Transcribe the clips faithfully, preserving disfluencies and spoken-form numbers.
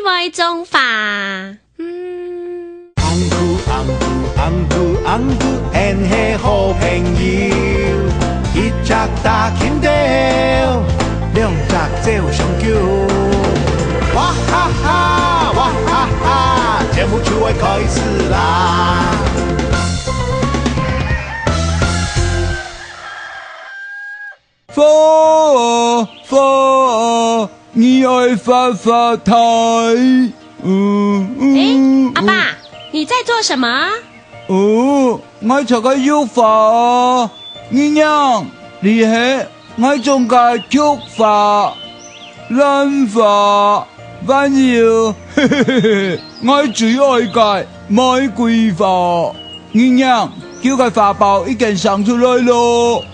會種花。嗯。紅姑，紅姑，紅姑，紅姑，𫣆係好朋友。一隻大蝰蚪，兩隻走相救。哇哈哈，哇哈哈，節目就愛開始啦！花啊，花啊，你愛發發財。嗯，嗯，誒，阿爸，嗯。你在做什麼？哦，𠊎在該育花啊。你䀴，這係𠊎種个菊花、蘭花，還有，嘿嘿嘿，𠊎最愛个玫瑰花。你䀴，舊个花苞已經生出來咯。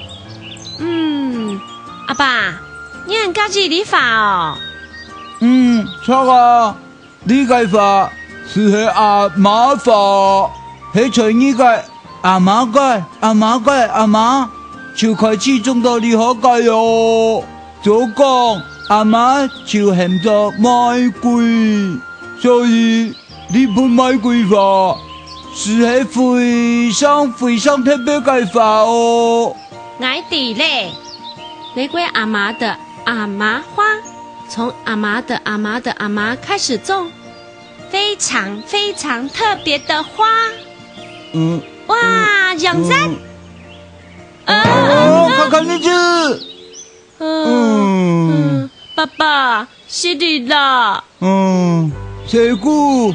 嗯，阿爸，你恁合意這花哦？嗯，著啊，這个花就係阿媽花，係在你个阿媽个阿媽个阿媽就開始種到這下个哦。早講阿媽就喊做玫瑰，所以 這盆玫瑰花，就係非常非常特別个花哦。𠊎知咧，玫瑰阿媽的阿媽花，從阿媽的阿媽的阿媽開始種，非常非常特別的花。嗯，哇，嗯，樣讚！嗯。哦，看看你這。嗯，嗯。嗯，爸爸，失禮啦。嗯，細姑，